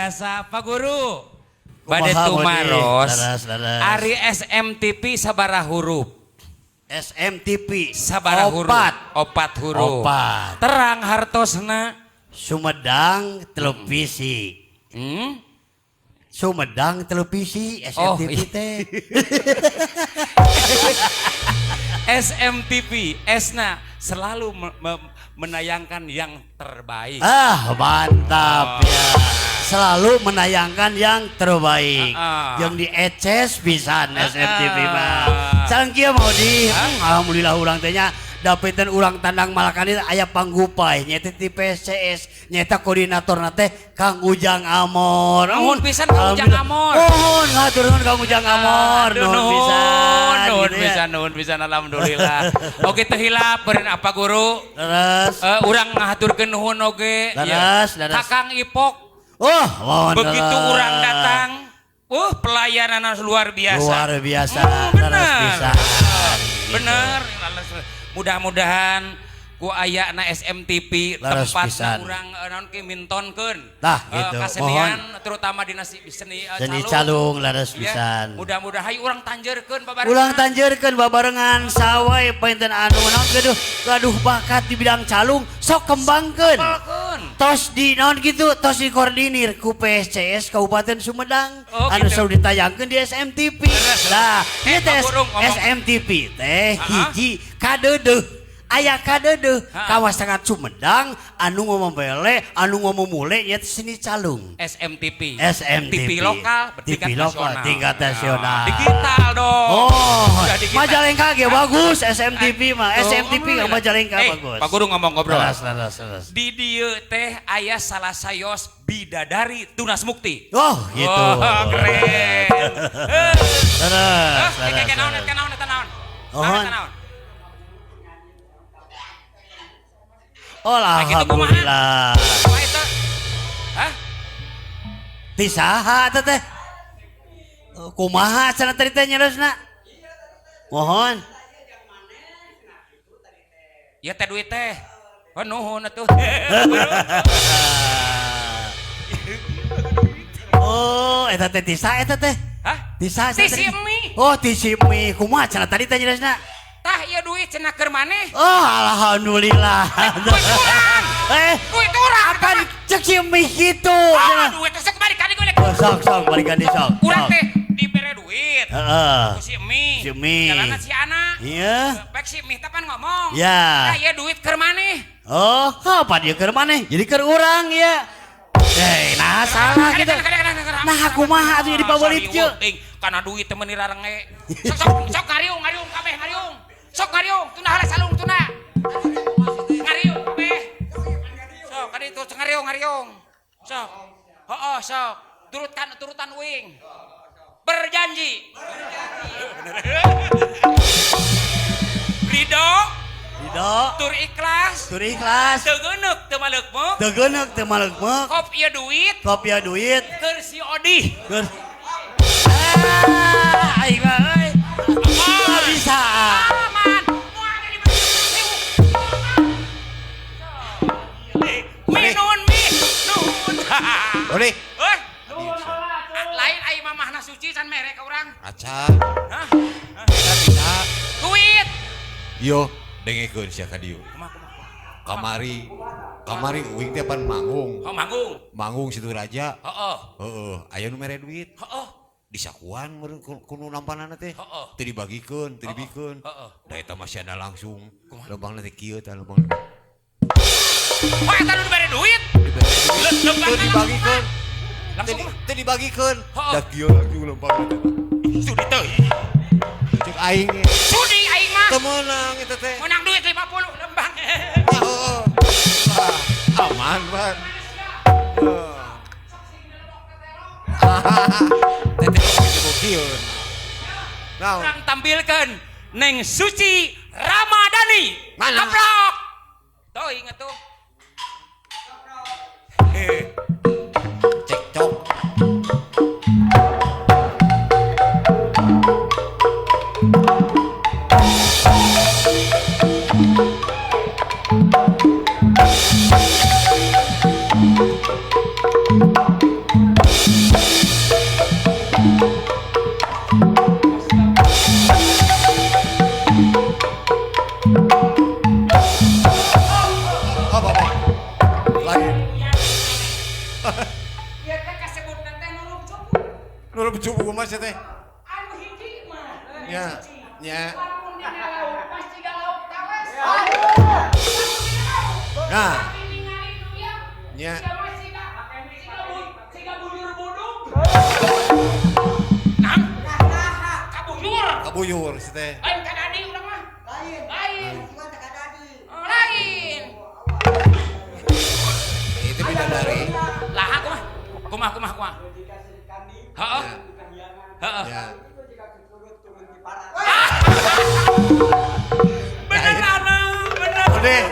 biasa, Pak Guru. Bade Kumaha, Budi? tumaros. Laras, laras. Ari SMTV sabaraha huruf? SMTV. Sabaraha huruf? Opat. Opat huruf. Opat. Terang hartosna. Sumedang Televisi. Sumedang Televisi Oh, SMTV iya. teh. SMTV, S-na selalu menayangkan yang terbaik. Ah, mantap ya. Selalu menayangkan yang terbaik. Yang di eces pisan SMTV mah. Sareng kieu mau di alhamdulillah urang teh nya dapetan urang tandang malakan ieu aya panggupai nya teh ti PSCS nyaeta koordinatorna teh Kang Ujang Amor. Nuhun pisan Kang Ujang Amor. Nuhun, hatur nuhun Kang Ujang Amor. Aduh, Nuhun pisan. Nuhun gitu ya. pisan, nuhun pisan, alhamdulillah. Oke teu hilap beureun apa guru? Leres. Urang ngahaturkeun nuhun oge. Leres, Ya. leres. Ka Kang Ipok. Oh, mohon Begitu leres. urang datang, pelayanan luar biasa. Luar biasa, Bener. leres pisan. Bener. Mudah-mudahan ku ayana SMTV Leres tempatna pisan. urang naon ke mintonkeun. Tah, gitu. Kasenian Mohon. terutama dina seni Seni calung. calung leres Ya, pisan. mudah-mudahan hayu urang tanjeurkeun babarengan. Ulang tanjeurkeun babarengan sawai painten anu naon gaduh gaduh bakat di bidang calung sok kembangkeun. Kembangkeun. Tos di naon gitu, tos dikoordinir ku PSCS Kabupaten Sumedang. Oh, anu gitu. selalu ditayangkeun di SMTV. Leres, leres. Nah, ieu teh Pak Guru ngomong. SMTV teh hiji kadeudeuh. Aya kadeudeuh kawasan Sumedang anu ngomong bele, anu ngomong mule nya teh seni calung. SMTV. SMTV. TV lokal bertingkat TV lokal nasional. tingkat nasional. Digital dong. Oh, Udah digital. Majalengka ge bagus SMTV mah. Tuh, SMTV nggak Majalengka bagus. Pak Guru ngomong ngobrol. Leres, leres, leres. Di dieu teh aya salah sayos bidadari Tunas Mukti. Oh, gitu. Oh, keren. Leres, leres, Naon, leres. naon, eta naon? Mohon. Naon, eta naon? Oh, Nah, gitu kumaha? alhamdulillah. Kumaha eta? Hah? Ti saha eta teh? Kumaha cenah tadi teh nyerosna? Mohon. Ieu teh duit teh. Oh, nuhun atuh. Oh, eta teh ti saha eta teh? Hah? Ti saha Ti cenah si tadi? Emi. Oh, ti si Emi. Kumaha cenah tadi teh nyerosna? Tah ieu duit cenah keur maneh. Oh, alhamdulillah. Duit urang. Duit urang. Akan cek si Emi gitu. Ah, duit teh sok balikan deui golek. Oh, sok sok balikan di sok. Urang sok. teh dibere duit. Heeh. Ku si Emi. Si Emi. Jalanan si Ana. Iya. Pek si Emi teh pan ngomong. Ya. Tah ieu duit keur maneh. Oh, apa dia keur maneh? Jadi keur urang ya. Nah salah gitu. Nah, kumaha atuh jadi pabelit kieu? Kana duit teh meuni rarenge. Sok sok sok ngariung ngariung kabeh ngariung. Sok ngariung, tuna heula salung tuna. Ngariung kabeh. Sok ka ditu sok ngariung ngariung. Sok. Heeh, sok. Turutan turutan uing. Berjanji. Ridho, Ridho, tur ikhlas, tur ikhlas. Teu geuneuk teu maleukmeuk. Teu geuneuk teu maleukmeuk. Kop ieu duit, Kop ieu duit. Keur si Odi. Keur aing mah euy. Aman. Bisa. Aman. Moal di Minun mi, nuhun. Odi. Eh, lain aing mamahna suci can mere ka urang. Aca. Hah? Eta bisa. Duit. Yo, dengekeun sia ka dieu. Kumaha kumaha. Kamari, kamari uing teh pan manggung. Oh, manggung. Manggung Situ Raja. Heeh. Heeh, aya nu mere duit. Heeh. Disakuan meureun ku nu nampanana teh. Heeh. Teu dibagikeun, teu dibikeun. Heeh. Da eta masih ada langsung. Kumaha? Lempangna teh kieu tah lempang. Oh, eta nu dibere duit. Dibere duit. Lempangna Teu dibagikeun. Langsung kumaha? Teu dibagikeun. Heeh. Da kieu langsung lempangna teh. Sudi teuing. Cek aing ge. Sudi aing mah. Teu meunang eta teh. Menang duit 50 lembang. Heeh. Aman, Pan. Teteh dibukieun. Naon? Urang tampilkan Neng Suci Ramadhani. Mana? Keprok. Tuh inget tuh. Cekcok. Huruf cupu mah sia teh. Anu hiji mah. Nya. Nya. Lamun dina lauk pasti ga lauk tawes. Nah. Nya. Nya. Siga buyur buduk. Nang. Kabuyur. Kabuyur si teh. Lain kadadi urang mah. Lain. Lain. Lain. Itu bidadari. Lah kumaha? Kumaha kumaha kumaha. Heeh. Heeh. Ya. Bener ana, bener. Udah.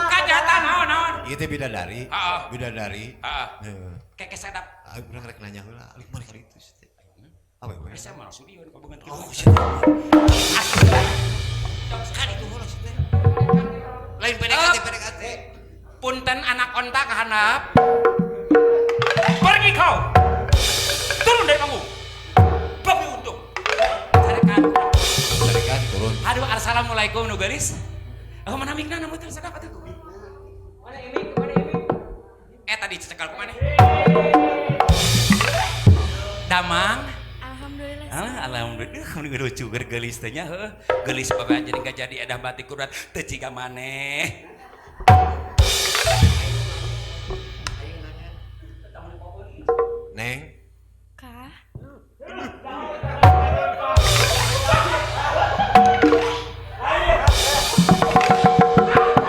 Kajahatan naon naon. Ieu teh bidadari. Heeh. Bidadari. Heeh. Heeh. Keke sadap. Aing urang rek nanya heula, alik mana kali itu sih teh. Apa we? Bisa mah langsung ieu kabogan kitu. Oh, sia. Kan itu heula sih teh. Lain PDKT PDKT. Punten anak onta ka handap. Pergi kau. Turun dari panggung. Babi untung. Carekan. Carekan turun. Aduh, assalamualaikum nu geulis. Oh, mana mikna namun teu sadap atuh. Mana ini? Mana ini? Tadi cecekal ku maneh. Damang. Alhamdulillah. Ah, alhamdulillah mun lucu geulis teh nya heuh. Geulis bae jadi enggak jadi edah batik kurat teu ciga maneh. Neng. Kah?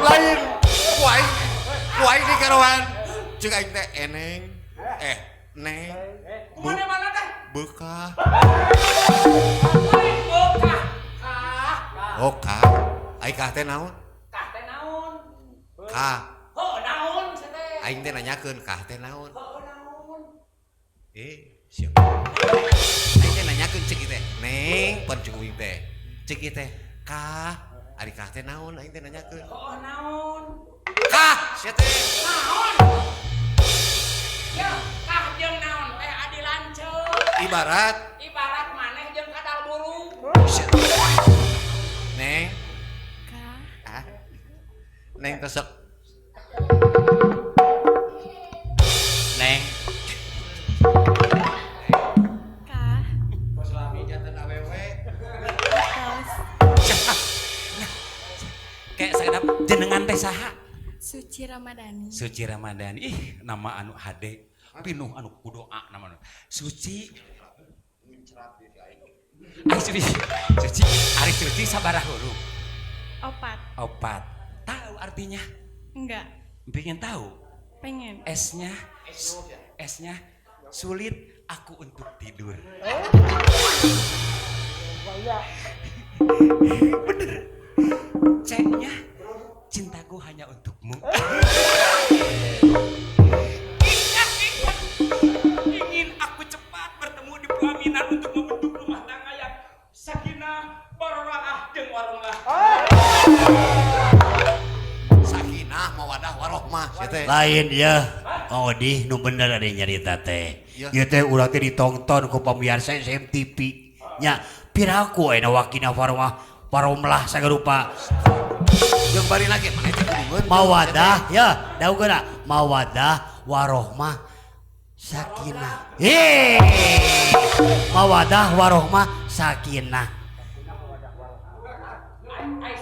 Lain. Ku aing di karoan. Ceuk aing teh eneng. Neng. Kumana mana teh? Bekah. Bekah. Kah. Oh, kah. Ai kah teh naon? Kah teh naon? Kah. Heuh, naon sia teh? Aing teh nanyakeun kah teh naon? Heuh, naon? Siap. Aing teh nanyakeun ceuk ieu teh. Neng, pan ceuk uing teh. Ceuk ieu teh kah. Ari kah teh naon aing teh nanyakeun. Heuh, naon? Kah sia teh. Naon? Ya, kah jeung naon teh adi lanceuk. Ibarat ibarat maneh jeung kadal burung. Neng. Kah? Ah. Neng tesek. Neng. Kah? Kos lami janten awewe. Tos. Kayak sadap jenengan teh saha? Suci Ramadhani. Suci Ramadhani. Ih, nama anu hade. Pinuh anu kudoa nama anu. Suci. Ari Suci. Suci, Ari Suci sabaraha huruf? Opat. Opat. Tahu artinya? Enggak. Pengen tahu? Pengen. S-nya? S-nya sulit aku untuk tidur. Bener. C-nya cintaku hanya untukmu. Ingat, ingat. Ingin aku cepat bertemu di pelaminan untuk membentuk rumah tangga yang sakinah, barokah, jeung warahmah. Sakinah, mawadah, warohmah sia teh. Lain ya. Oh di nu bener ada nyarita teh. Ieu teh urang teh ditongton ku pamirsa SMTV. Nya piraku aya wakina warahmah warahmah sagarupa. Jeung bari lagi maneh teh kudu mawadah ya daugeuna mawadah warohmah sakinah. Hei, mawadah warohmah sakinah.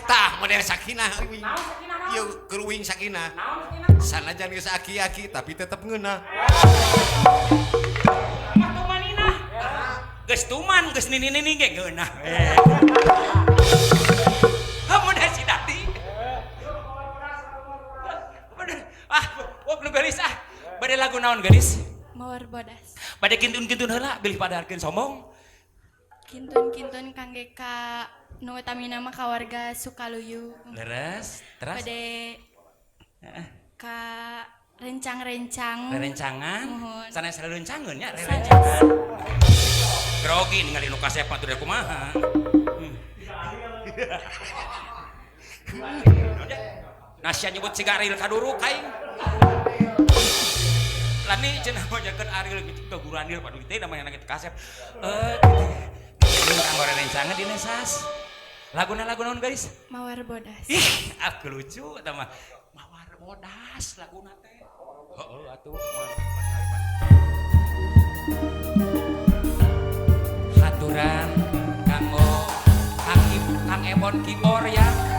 Tah model sakinah uing. Ieu keur uing sakinah. Sanajan geus aki-aki tapi tetep ngeunah. Mah tumanina. Geus tuman geus nini-nini ge ngeunah. Hamun si Dati. Bener. Ah, wah nu geulis ah. Bade lagu naon geulis? Mawar bodas. Bade kintun-kintun heula bilih padaharkeun sombong. Kintun-kintun kangge ka nu utamina mah ka warga Sukaluyu. Leres, teras. Bade ka rencang-rencang. Rerencangan. Muhun. Sanes rerencangeun nya, rerencangan. Grogi ningali nu kasep mah teu kumaha. Nasya nyebut siga Ariel kaduruk aing. Lani cenah majakeun Ariel gitu ka guranil padu teh namanya kitu kasep. Kanggo rerencangan dina sas. Laguna lagu naon guys? Mawar bodas. Ih, aku lucu eta mah. Mawar bodas laguna teh. Heeh atuh. Aturan kanggo Kang Kang Ebon Kibor ya.